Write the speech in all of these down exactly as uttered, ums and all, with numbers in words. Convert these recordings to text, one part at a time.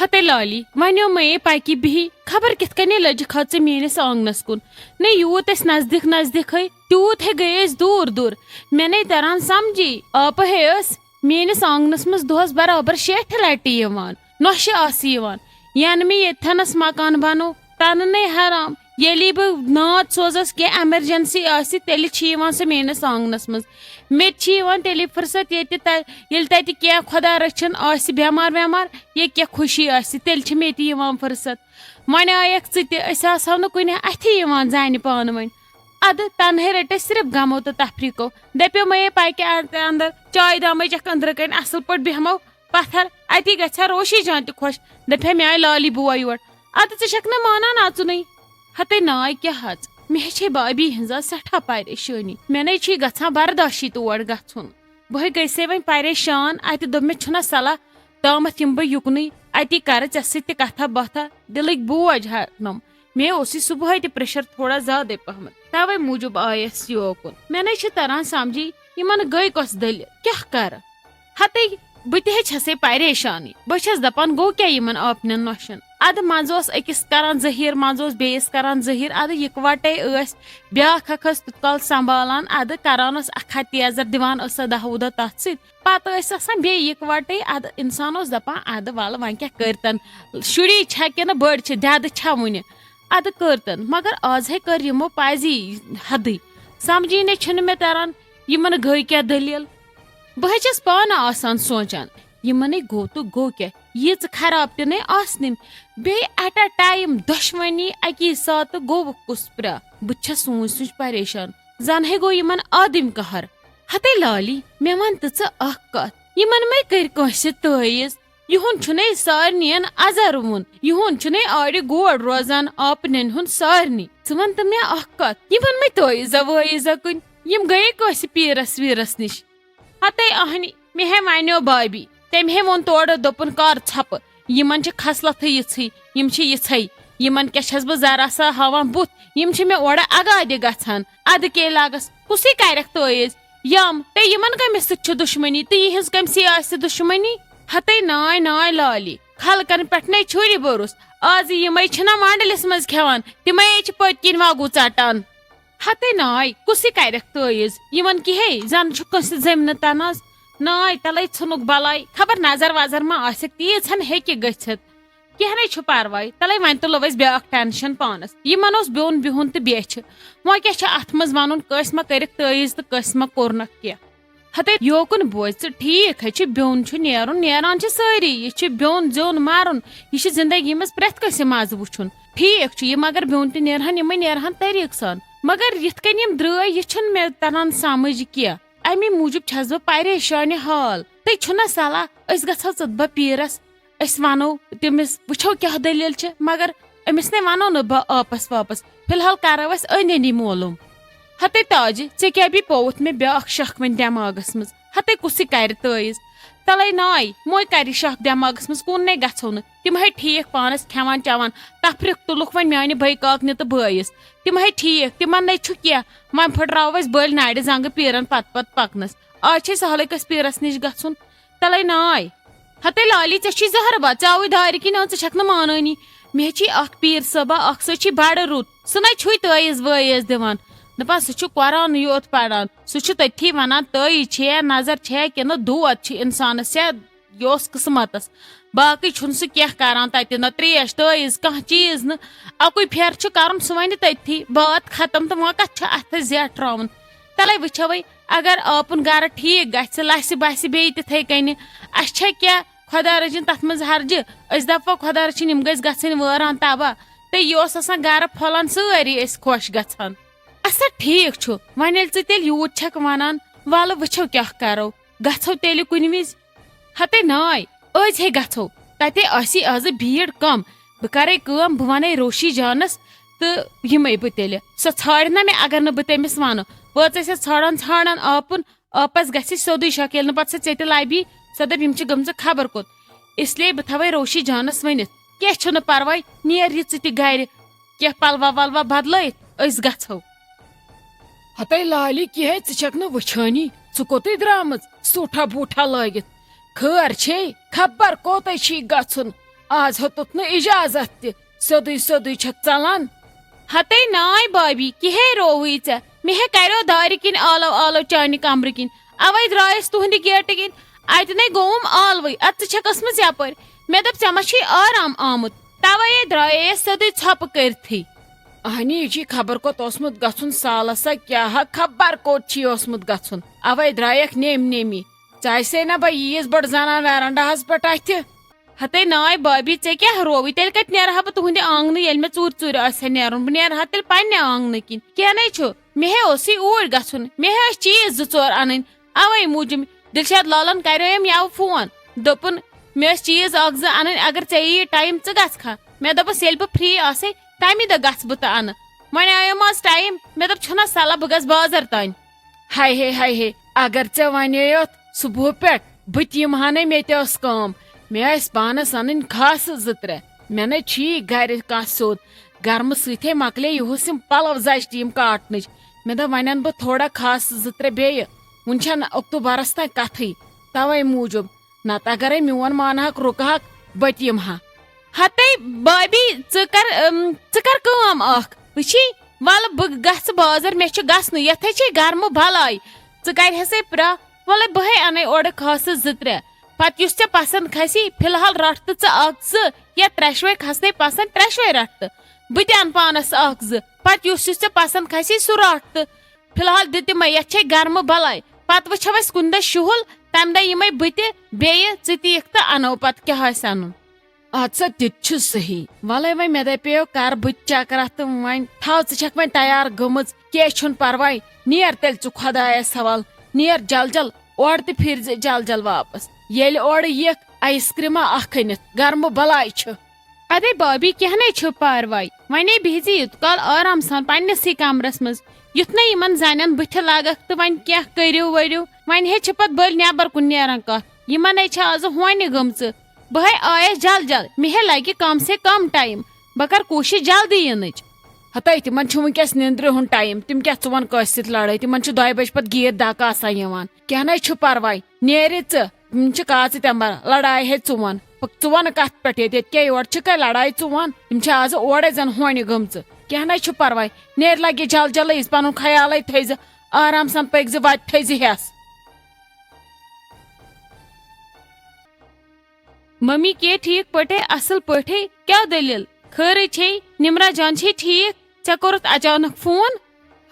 ہتے lolly, ونیو مے پاکی بِہی، خبر کِتھ کٔنۍ لٔجِکھ ژٕ میٲنِس آنگنس کُن۔ نہ یوٗت أسۍ نزدیٖک نزدیٖکھٕے، تیوٗت ہے گٔے أسۍ دوٗر دوٗر۔ مےٚ نے تران سمجھی، آپہٕ ہے ٲس میٲنِس آنگنس منٛز دۄہس برابر شیٹھِ لٹہِ یِوان، نۄشہِ آسہٕ یِوان۔ ینہٕ مےٚ ییٚتھٮ۪نس مکان بنوو، تنہٕ نے حرام۔ ییٚلی بہٕ ناد سوزس کینٛہہ ایمرجنسی آسہِ، تیٚلہِ چھِ یِوان سۄ میٲنِس آنگنس منٛز۔ مےٚ تہِ چھِ یِوان تیٚلی فرصت، ییٚتہِ تہ-، ییٚلہِ تتہِ کینٛہہ خۄدا رٔچھِن آسہِ بٮ۪مار وٮ۪مار، یا کینٛہہ خوشی آسہِ، تیٚلہِ چھِ مےٚ تہِ یِوان فرصت۔ وۄنۍ آیکھ ژٕ تہِ، أسۍ آسہو نہٕ کُنہِ اتھِ یِوان زنہِ پانہٕ ؤنۍ۔ ادٕ تنہے رٔٹۍ أسۍ صرف غمو تہٕ تفریقو۔ دپیو مے پکہِ اندر، چاے دامے چکھ أنٛدرٕ کنۍ، اصل پٲٹھۍ بیہمو پتھر، اتی گژھِ ہا روشی جان تہِ خۄش۔ دپہِ ہا، مےٚ آیہِ لالی بوے یور۔ ادٕ ژٕ چھکھ نہٕ مانان اژُنٕے۔ ہتے ناے کیٛاہ ہژ، مےٚ ہے چھے بابی ہٕنٛز آز سٮ۪ٹھاہ پریشٲنی۔ مےٚ نے چھُے گژھان برداشی تور گژھُن۔ بہٕ ہے گٔیسے وۄنۍ پریشان، اتہِ دوٚپ مےٚ، چھُنہ صلاح، تامتھ یِمہٕ بہٕ یُکنُے، اتی کرٕ ژےٚ سۭتۍ تہِ کتھا باتھا، دلٕکۍ بوج ہٹنم۔ مےٚ اوسُے صبحٲے تہِ پریشر تھوڑا زیادے پہمتھ، توے موٗجوٗب آیس یوکُن۔ مےٚ نے چھُ تران سمجھی، یِمن گٔے کۄس دٔلیٖل، کیٛاہ کرٕ؟ ہتے، بہٕ تہِ ہے چھسے پریشانٕے۔ بہٕ چھس دپان، گوٚو کیٛاہ یِمن آپنٮ۪ن نۄشن؟ ادٕ منٛزٕ اوس أکِس کران زہیٖر، منٛزٕ اوس بیٚیِس کران زہیٖر، ادٕ یِکوٹے ٲسۍ۔ بیٛاکھ اکھ ٲس تیوٗت کال سنبھالان، ادٕ کران ٲس اکھ ہتھ تیزر، دِوان ٲس سۄ دہ وُہ دۄہ تتھ سۭتۍ۔ پتہٕ ٲسۍ آسان بیٚیہِ یِکوٹے، ادٕ انسان اوس دپان، ادٕ ولہٕ وۄنۍ کیٛاہ کٔرتن، شُری چھا کِنہٕ بٔڑ چھِ، دٮ۪دٕ چھا وُنہِ؟ ادٕ کٔرتن، مگر از ہے کٔر یِمو پزی حدٕے۔ سمجھی نے چھُنہٕ مےٚ تران، یِمن گٔے کیٛاہ دٔلیٖل؟ بہٕ ہے چھَس پانہٕ آسان سونٛچان، یِمَن ہے گوٚو تہٕ گوٚو کیٛاہ؟ ییٖژ خراب تہِ نَے آسنٕے۔ بیٚیہِ at a time دۄشوٕنی اَکی ساتہٕ گوٚوُکھ کُس پرٛاہ؟ بہٕ تہِ چھَس سوٗنٛچ سوٗنٛچ پریشان۔ زَن ہے گوٚو یِمَن آدٕمۍ قہر۔ ہَتے لالی، مےٚ وَن تہٕ ژٕ اَکھ کَتھ، یِمَن مَے کٔرۍ کٲنٛسہِ تٲویٖز؟ یِہُنٛد چھُنَے سارنِیَن اَزَر وُن، یِہُنٛد چھُنَے آرِ گوڑ روزان آپنٮ۪ن ہُنٛد سارنٕے۔ ژٕ وَن تہٕ مےٚ اَکھ کَتھ، یِمَن مَے تٲویٖزا وٲیٖزا کُنہِ؟ یِم گٔیے کٲنٛسہِ پیٖرَس ویٖرَس نِش؟ ہتے اہنی، مےٚ ہے ونیو بابی، تٔمۍ ہے ووٚن تورٕ، دوٚپُن، کر ژھۄپہٕ، یِمن چھِ خصلتھٕے یِژھٕے، یِم چھِ یِژھے، یِمن کیٛاہ چھَس بہٕ ذرا سا ہاوان بُتھ، یِم چھِ مےٚ اورٕ اگادِ گژھان۔ ادٕ کے لاگس، کُسٕے کرٮ۪کھ تٲویٖز؟ یم، تہٕ یِمن کٔمِس سۭتۍ چھِ دُشمنی تہٕ یِہٕنٛز کٔمۍ سٕے آسہِ دُشمنی؟ ہتے ناے ناے لالی، خلقن پٮ۪ٹھ نے چھُری بروس۔ آز یِمے چھِنہ وانڈلِس منٛز کھٮ۪وان، تِمے ہے چھِ پٔتۍ کِنۍ واگوٗ ژٹان۔ ہتے ناے، کُسٕے کرٮ۪کھ تٲویٖز؟ یِمن کِہے زن چھُ کٲنٛسہِ زٔمۍ نہٕ تناز۔ ناے، تلے ژھٕنُکھ بلاے، خبر نظر وظر ما آسٮ۪کھ، تیٖژ ہن ہیٚکہِ گٔژھِتھ۔ کینٛہہ نے چھُ پرواے، تلے وۄنۍ تُلو أسۍ بیٛاکھ ٹینشن پانس۔ یِمن اوس بیوٚن بِہُن تہٕ بیچھِ۔ وۄنۍ کیٛاہ چھُ اتھ منٛز ونُن، کٲنٛسہِ ما کٔرِکھ تٲویٖز تہٕ کٲنٛسہِ ما کوٚرنکھ کینٛہہ۔ ہتے یوکُن بوزِ ژٕ، ٹھیٖک ہے چھُ، بیوٚن چھُ نیرُن، نیران چھِ سٲری، یہِ چھُ بیوٚن زیوٚن مرُن، یہِ چھُ زندگی منٛز پرٛٮ۪تھ کٲنٛسہِ مزٕ وُچھُن۔ ٹھیٖک چھُ، یِم اگر بیوٚن تہِ نیرہن، یِمے نیرہن طریٖقہٕ سان۔ مگر یِتھ کٔنۍ یِم درٛٲے، یہِ چھُنہٕ مےٚ تران سمجھ کینٛہہ۔ امی موٗجوٗب چھس بہٕ پریشانہِ حال۔ تہٕ چھُنہ صلاح، أسۍ گژھو ژٕتبہ پیٖرس، أسۍ ونو تٔمِس، وٕچھو کیٛاہ دٔلیٖل چھِ، مگر أمِس نے ونو نہٕ بہٕ آپس واپس۔ فی الحال کرو أسۍ أنٛدۍ أنٛدی معلوم۔ ہتے تاجہِ، ژےٚ کیٛاہ بیٚیہِ پووُتھ مےٚ بیٛاکھ شکھ وۄنۍ دٮ۪ماغس منٛز؟ ہتے کُسٕے کرِ تٲویٖز؟ تلے ناے، موے کرِ شکھ دٮ۪ماغس منٛز، کُن نے گژھو نہٕ۔ تِم ہے ٹھیٖک پانس کھٮ۪وان چٮ۪وان، تفریٖق تُلُکھ وۄنۍ میانہِ بٲے کاکنہِ تہٕ بٲیِس۔ تِم ہے ٹھیٖک، تِمن نے چھُ کینٛہہ۔ وۄنۍ پھٕٹراوو أسۍ بٔلۍ نرِ زنٛگہٕ پیٖرن پتہٕ پتہٕ پکنس۔ آز چھے سہلٕے کٲنٛسہِ پیٖرس نِش گژھُن۔ تلے ناے۔ ہتے لالی، ژےٚ چھُے زہر بد، ژےٚ آوُے دارِ کِنۍ، آ، ژٕ چھکھ نہٕ مانٲنی۔ مےٚ چھُے اکھ پیٖر صٲبا، اکھ سُہ چھُے بڑٕ رُت، سُہ نَے چھُے تٲیٖز وٲیٖز دِوان۔ دپان سُہ چھُ قرآنٕے یوت پران، سُہ چھُ تٔتھی ونان تٲیٖز چھے یا نظر چھے کِنہٕ دود چھُ انسانس یا یہِ اوس قٕسمتس۔ باقٕے چھُنہٕ سُہ کینٛہہ کران تتہِ، نہ تریش تٲیٖز کانٛہہ چیٖز نہٕ۔ اکُے پھیرٕ چھُ کرُن، سُہ ونہِ تٔتھی، بات ختم، تہٕ وۄنۍ کتھ چھُ اتھس زیٹھ ترٛاوُن؟ تلے وٕچھوے، اگر آپُن گرٕ ٹھیٖک گژھِ، لسہِ بسہِ بیٚیہِ تِتھے کٔنہِ، اسہِ چھا کینٛہہ خۄدا رٔچھِنۍ تتھ منٛز ہرجہِ؟ أسۍ دپو خۄدا رٔچھِنۍ یِم گٔژھۍ گژھٕنۍ وٲران تباہ۔ تہٕ یہِ اوس آسان گرٕ پھۄلان سٲری أسۍ خۄش گژھان۔ اچھا ٹھیٖک چھُ، وۄنۍ ییٚلہِ ژٕ تیٚلہِ یوٗت چھکھ ونان، ولہٕ وٕچھو کیٛاہ کرو، گژھو تیٚلہِ کُنہِ وِزِ۔ ہتے ناے، أزۍ ہے گژھو، تتے آسی آزٕ بھیڑ کم۔ بہٕ کرے کٲم، بہٕ ونے روشی جانس تہٕ یِمے بہٕ تیٚلہِ۔ سۄ ژھانڈِ نہ مےٚ اگر نہٕ بہٕ تٔمِس ونہٕ۔ وٲژ اسہِ ژھانڈان ژھانڈان آپُن، آپس گژھِ سیوٚدُے شک، ییٚلہِ نہٕ پتہٕ سۄ ژےٚ تہِ لبی، سۄ دپہِ یِم چھِ گٔمژٕ خبر کوٚت۔ اس لیے بہٕ تھاوے روشی جانس ؤنِتھ، کینٛہہ چھُنہٕ پرواے، نیر یہِ ژٕ تہِ گرِ، کینٛہہ پلوا ولوا بدلٲیِتھ أسۍ گژھو۔ ہتے لالی، کیٛاہ ژٕ چھکھ نہٕ وٕچھٲنی؟ ژٕ کوٚتٕے درامٕژ سوٗٹھا بوٗٹھا لٲگِتھ؟ خٲر چھے؟ خبر کوٚتَے چھی گژھُن؟ آز ہیوٚتُتھ نہٕ اجازت تہِ، سیوٚدُے سیوٚدُے چھکھ ژلان۔ ہتے ناے بابی، کِہے رووٕے ژےٚ؟ مےٚ ہے کریو دارِ کِنۍ آلو آلو چانہِ کمرٕ کِنۍ، اوے درٛایس تُہنٛدِ گیٹہٕ کِنۍ۔ اتہِ نے گوٚوُم آلوٕے، ادٕ ژٕ چھکھ ٲسمٕژ یپٲرۍ۔ مےٚ دوٚپ، ژےٚ ما چھُے آرام آمُت؟ توے درٛایے ژھیوٚدُے ژھۄپہٕ کٔرتھٕے۔ اہنی، یہِ چھُے خبر کوٚت اوسمُت گژھُن سالس، سا کیٛاہ ہا خبر کوٚت چھُے اوسمُت گژھُن۔ اوے درٛایکھ نیمۍ نیمی۔ ژےٚ آسے نہ بہٕ ییٖژ بٔڑ زنان ویرنڈاہس پٮ۪ٹھ اتھِ۔ ہتے ناے بابی، ژےٚ کیٛاہ رووُے؟ تیٚلہِ کتہِ نیرٕ ہا بہٕ تُہنٛدِ آنگنہٕ، ییٚلہِ مےٚ ژوٗرِ ژوٗرِ آسہِ ہا نیرُن؟ بہٕ نیرٕ ہا تیٚلہِ پننہِ آنگنہٕ کِنۍ۔ کینٛہہ نے چھُ، مےٚ ہے اوسُے اوٗرۍ گژھُن، مےٚ ہے ٲسۍ چیٖز زٕ ژور انٕنۍ، اوے موٗجوٗب۔ دلشاد لالن کریوم یوٕ فون، دوٚپُن، مےٚ ٲسۍ چیٖز اکھ زٕ انٕنۍ، اگر ژےٚ ییہِ ٹایم، ژٕ گژھکھا؟ مےٚ دوٚپُس، ییٚلہِ بہٕ فری آسے، تمی دۄہ گژھٕ بہٕ تہٕ انہٕ۔ وۄنۍ آیوم آز ٹایم، مےٚ دوٚپ، چھُنہ صلاح، بہٕ گژھٕ بازر تانۍ۔ ہاے ہے، ہاے ہے، اگر ژےٚ ونے یوت صبحہٕ پٮ۪ٹھ، بہٕ تہِ یِمہٕ ہا نہٕ، مےٚ تہِ ٲس کٲم۔ مےٚ ٲسۍ پانس انٕنۍ خاصہٕ زٕ ترٛےٚ۔ مےٚ نے چھُیی گرِ کانٛہہ سیوٚد۔ گرمہٕ سۭتۍ ہے مۄکلے یِہُس یِم پلو زچہِ یِم کاٹنٕچ۔ مےٚ دوٚپ، وۄنۍ انہٕ بہٕ تھوڑا خاصہٕ زٕ ترٛےٚ بیٚیہِ۔ وُنہِ چھنہٕ اکتوبرس تام کتھٕے، توے موٗجوٗب۔ نتہٕ اگرے میون مانہٕ ہاکھ، رُکہٕ ہاکھ، بہٕ تہِ یِمہٕ ہا۔ ہتے بابی، ژٕ کر، اۭم، ژٕ کر کٲم اکھ، وٕچھی، ولہٕ بہٕ گژھٕ بازر، مےٚ چھُ گژھنُے، یتھے چھے گرمہٕ بلاے۔ ژٕ کرِ ہسے پرٛاہ، ولے بہے انَے اورٕ خاصہٕ زٕ ترٛےٚ۔ پتہٕ یُس ژےٚ پسند کھسی، فی الحال رٹھ تہٕ ژٕ اکھ زٕ، یا ترٛٮ۪شوے کھسنے پسند، ترٛٮ۪شوے رٹھ تہٕ۔ بہٕ تہِ انہٕ پانس اکھ زٕ۔ پتہٕ یُس یُس ژےٚ پسند کھسی، سُہ رٹھ تہٕ۔ فی الحال دِ تِمے، یتھ چھے گرمہٕ بلاے۔ پتہٕ وٕچھو أسۍ کُنہِ دۄہ شُہُل، تمہِ دۄہ یِمے بہٕ تہِ بیٚیہِ، ژٕ تہِ یِکھ تہٕ انو پتہٕ کیٛاہ آسہِ انُن۔ اَدٕ سا، تہِ تہِ چھُ صحیح۔ وَلَے وۄنۍ مےٚ دَپیو، کَر بہٕ تہِ چکرا تہٕ وۄنۍ تھاو، ژٕ چھَکھ وۄنۍ تیار گٔمٕژ، کینٛہہ چھُنہٕ پَرواے۔ نیر تیٚلہِ ژٕ خۄدایَس حوال، نیر جل جل اورٕ تہٕ پھِرزِ جل جل واپس۔ ییٚلہِ اورٕ یِکھ، آیِس کرٛیٖما اَکھ أنِتھ، گرمہٕ بَلاے چھِ۔ اَدے بابی، کینٛہہ نے چھُ پَرواے، وۄنۍ ہے بِہزِ یوٗت کال آرام سان پنٛنِسٕے کمرس منٛز، یُتھ نَے یِمن زَنٮ۪ن بٕتھِ لگکھ تہٕ وۄنۍ کینٛہہ کٔرِو ؤرِو۔ وۄنۍ ہے چھِ پتہٕ بٔلۍ نٮ۪بر کُن نیران کتھ، یِمن ہے چھِ آزٕ ہونہِ گٔمژٕ۔ بہٕ ہے آیس جل جل، مےٚ ہے لگہِ کم سے کم ٹایم۔ بہٕ کرٕ کوٗشش جلدی یِنٕچ۔ ہتے، تِمن چھُ وٕنکیٚس نیندرِ ہُنٛد ٹایم۔ تِم کیٛاہ ژٕ وَن کٲنٛسہِ سۭتۍ لڑٲے؟ تِمن چھُ دۄیہِ بجہِ پتہٕ گیٖت ڈاکہٕ آسان یِوان۔ کینٛہہ نَے چھُ پرواے، نیرِ ژٕ۔ تِم چھِ کاژٕ تمبر، لڑایہِ ہے ژٕ وَن۔ پک-، ژٕ وَن کتھ پٮ۪ٹھ ییٚتہِ، ییٚتہِ کیٛاہ یورٕ چھِ کَے لڑایہِ ژٕ وَن؟ تِم چھِ آزٕ اورے زن ہونہِ گٔمژٕ۔ کینٛہہ نَے چھُ پرواے، نیرِ لگہِ جل جلٕے، پنُن خیالے تھٲیزِ، آرام سان پٔکزِ، وتہِ تھٲیزِ ہٮ۪س۔ ممی کے ٹھیک پٲٹھۍ، اصل پٲٹھۍ؟ کیٛاہ دٔلیٖل؟ خٲرٕے چھے؟ نمرہ جان چھے ٹھیک؟ ژےٚ کوٚرُتھ اچانک فون؟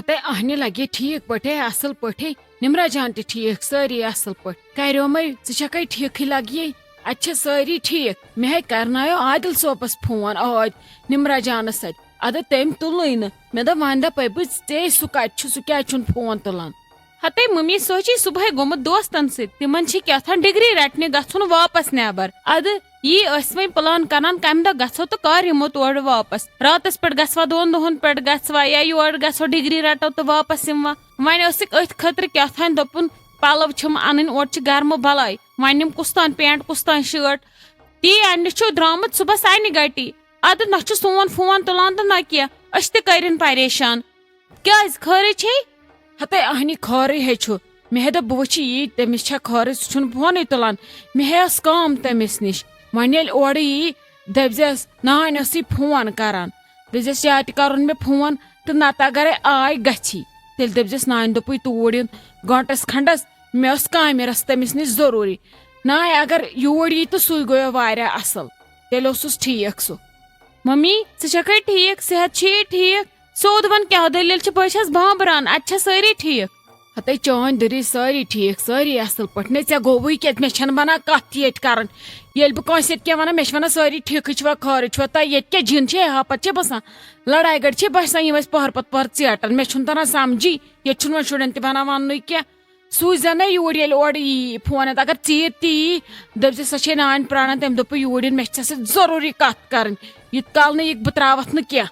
ہتے اہنہِ لگے ٹھیک پٲٹھۍ، اصل پٲٹھۍ۔ نمرہ جان تہِ ٹھیک، سٲری اصل پٲٹھۍ۔ کریومے، ژٕ چھکھے ٹھیکھٕے لگیے؟ اتہِ چھِ سٲری ٹھیک۔ مےٚ ہے کرنایو عادل صٲبس فون ٲدۍ نمرہ جانس سۭتۍ۔ ادٕ تٔمۍ تُلٕے نہٕ۔ مےٚ دوٚپ، وۄنۍ دپے بہٕ ژے، سُہ کتہِ چھُ، سُہ کیٛازِ چھُنہٕ فون تُلان؟ ہتے ممی، سُہ چھُے صبحے گوٚمُت دوستن سۭتۍ، تِمن چھِ کیٛاہ تھام ڈگری رٹنہِ گژھُن واپس نٮ۪بر۔ ادٕ یی ٲسۍ وۄنۍ پلان کران، کمہِ دۄہ گژھو تہٕ کر یِمو تورٕ واپس۔ راتس پٮ۪ٹھ گژھوا، دۄن دۄہن پٮ۪ٹھ گژھوا، یا یورٕ گژھو ڈگری رٹو تہٕ واپس یِموا؟ وۄنۍ ٲسٕکھ أتھۍ خٲطرٕ کیٛاہ تھام دوٚپُن، پلو چھِم انٕنۍ، اورٕ چھِ گرمہٕ بلاے، وۄنۍ یِم کُس تام پینٹ، کُس تام شٲٹ۔ تی اننہِ چھُو درامُت صبحس انہِ گٹی۔ ادٕ نہ چھُ سون فون تُلان تہٕ نہ کینٛہہ، أسۍ تہِ کٔرِن پریشان۔ کیٛازِ، خٲرٕے چھے؟ ہتے اہنی، خٲرٕے ہے چھُ۔ مےٚ ہے دوٚپ، بہٕ وٕچھِ یی، تٔمِس چھا خٲرٕے، سُہ چھُنہٕ فونٕے تُلان۔ مےٚ ہے ٲس کٲم تٔمِس نِش۔ وۄنۍ ییٚلہِ اورٕ یی، دٔپزٮ۪س، نانۍ ٲسٕے فون کران۔ دٔپزٮ۪س، یا تہِ کرُن مےٚ فون، تہٕ نتہٕ اگرے آے گژھی۔ تیٚلہِ دٔپزٮ۪س، نانۍ دوٚپُے توٗرۍ یُن گٲنٹس کھنڈس، مےٚ ٲس کامہِ رژھ تٔمِس نِش ضروٗری۔ نانۍ اگر یوٗرۍ یی تہٕ سُے گوٚو واریاہ اصل۔ تیٚلہِ اوسُس ٹھیٖک سُہ۔ ممی، ژٕ چھکھے ٹھیٖک؟ صحت چھُیے ٹھیٖک؟ سیوٚد وَن، کیٛاہ دٔلیٖل چھِ؟ بہٕ چھَس بامبران، اَتہِ چھا سٲری ٹھیٖک؟ ہتے چٲنۍ دٔری سٲری ٹھیٖک، سٲری اَصٕل پٲٹھۍ۔ نے ژےٚ گوٚوُے کیٛاہ؟ مےٚ چھَنہٕ بَنان کَتھ تہِ ییٚتہِ کَرٕنۍ۔ ییٚلہِ بہٕ کٲنٛسہِ ییٚتہِ کینٛہہ وَنان، مےٚ چھِ وَنان سٲری ٹھیٖکٕے چھِوا، خٲرٕے چھُوا؟ تۄہہِ ییٚتہِ کیٛاہ جِن چھِ ہاپت چھِ بَسان؟ لڑایہِ گڑِ چھِ بَسان یِم اَسہِ پٔہر پَتہٕ پٔہر ژیٹان۔ مےٚ چھُنہٕ تَران سَمجھی، ییٚتہِ چھُنہٕ وۄنۍ شُرٮ۪ن تہِ بَنان وَننُے کینٛہہ۔ سوٗززٮ۪ن نہ یوٗرۍ، ییٚلہِ اورٕ یی فون، اگر ژیٖرۍ تہِ یی، دٔپزٮ۪س، سۄ چھے نانۍ پرٛاران، تٔمۍ دوٚپُے یوٗرۍ یُن، مےٚ چھِ ژےٚ سۭتۍ ضروٗری کَتھ کَرٕنۍ۔ ییٖتۍ کال نہٕ یِکھ، بہٕ ترٛاوَتھ نہٕ کینٛہہ۔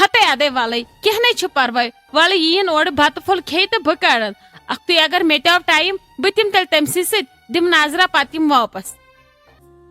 ہتے ادے ولے، کینٛہہ نے چھُ پرواے۔ ولہٕ یِیِن اورٕ بتہٕ پھوٚل کھیٚیہِ تہٕ بہٕ کڑن۔ اکھتُے اگر مےٚ تہِ آو ٹایم، بہٕ تہِ یِمہٕ تیٚلہِ تٔمۍ سٕے سۭتۍ، دِمہٕ نظرہ، پتہٕ یِمہٕ واپس۔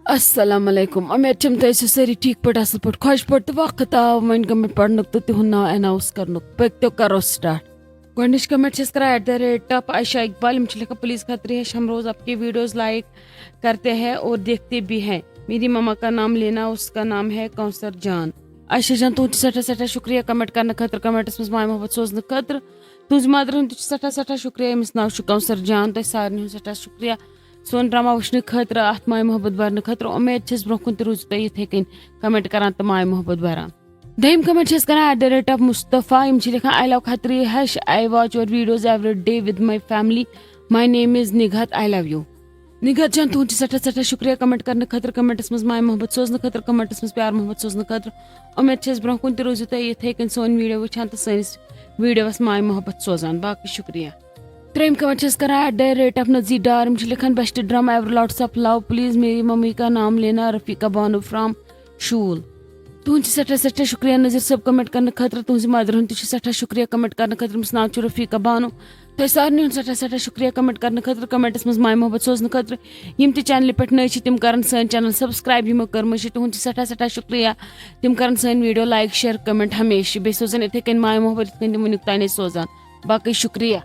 السلام علیکم۔ امید چھم تُہۍ ٲسِو سٲری ٹھیٖک پٲٹھۍ، اصل پٲٹھۍ، خۄش پٲٹھۍ، تہٕ وقت آو وۄنۍ گٔمٕتۍ پرنُک تہٕ تِہُنٛد ناو announce کرنُک۔ پٔکۍ تو کرو start۔ گۄڈٕنِچ comment چھَس کران at the rate of Aisha Iqbal، یِم چھِ لیکھان، please خٲطرٕ ہے ہم روز آپ کے videos like کرتے ہیں اور دیکھتے بھی ہیں۔ میری مما کا نام لینا، اس کا نام ہے کونسر جان۔ عائشہ جان، تُہُنٛد چھُ سٮ۪ٹھاہ سٮ۪ٹھاہ شُکریہ کمنٹ کرنہٕ خٲطرٕ، کمنٹس منٛز ماے محبت سوزنہٕ خٲطرٕ۔ تُہٕنٛزِ مدرِ ہُنٛد تہِ چھُ سٮ۪ٹھاہ سٮ۪ٹھاہ شُکریہ، أمِس ناو چھُ کونسر جان۔ تۄہہِ سارنٕے ہُنٛد سٮ۪ٹھاہ شُکریہ سون ڈرامہ وٕچھنہٕ خٲطرٕ، اتھ ماے محبت برنہٕ خٲطرٕ۔ اُمید چھس برونٛہہ کُن تہِ روٗزِو تُہۍ یِتھے کٔنۍ کمنٹ کران تہٕ ماے محبت بران۔ دوٚیِم کمنٹ چھِ أسۍ کران at the rate of Mustafa۔ یِم چھِ لیکھان، "I love Khatri Hash, I watch your videos every day with my family, my name is Nighat, I love you." Nighat جان، تُہُنٛد چھُ سٮ۪ٹھاہ سٮ۪ٹھاہ شُکریہ کمنٹ کرنہٕ خٲطرٕ، کمنٹس منٛز ماے محبت سوزنہٕ خٲطرٕ، کمنٹس منٛز پیار محبت سوزنہٕ خٲطرٕ۔ اُمید چھِ أسۍ برونٛہہ کُن تہِ روٗزِو تُہۍ یِتھے کٔنۍ سٲنۍ ویڈیو وٕچھان تہٕ سٲنِس ویڈیوس ماے محبت سوزان۔ باقٕے شُکریہ۔ ترٛیٚیِم کمنٹ چھِ أسۍ کران at the rate of Nazir Dar۔ یِم چھِ لیکھان، "Best drama ever, lots of love, please میری ممی کا نام لینا، رفیقہ بانو from شول۔" تُہُنٛد چھُ سٮ۪ٹھاہ سٮ۪ٹھاہ شُکریہ نذیر صٲب کمنٹ کرنہٕ خٲطرٕ، تُہٕنٛزِ مدرِ ہُنٛد تہِ چھُ سٮ۪ٹھاہ شُکریہ کمنٹ کرنہٕ خٲطرٕ۔ أمِس ناو چھُ رفیقہ بانو۔ تۄہہِ سارنٕے ہُنٛد سٮ۪ٹھاہ سٮ۪ٹھاہ شُکریہ کمنٹ کرنہٕ خٲطرٕ، کمنٹس منٛز ماے محبت سوزنہٕ خٲطرٕ۔ یِم تہِ چینلہِ پٮ۪ٹھ نٔے چھِ، تِم کرن سٲنۍ چینل سبسکرایب، یِمو کٔرمٕژ چھِ، تُہُنٛد چھُ سٮ۪ٹھاہ سٮ۪ٹھاہ شُکریہ۔ تِم کرن سٲنۍ ویڈیو لایک، شیئر، کمنٹ ہمیشہِ، بیٚیہِ سوزن یِتھے کٔنۍ ماے محبت یِتھ کٔنۍ تِم وٕنیُک تام ٲسۍ سوزان۔ باقٕے شُکریہ۔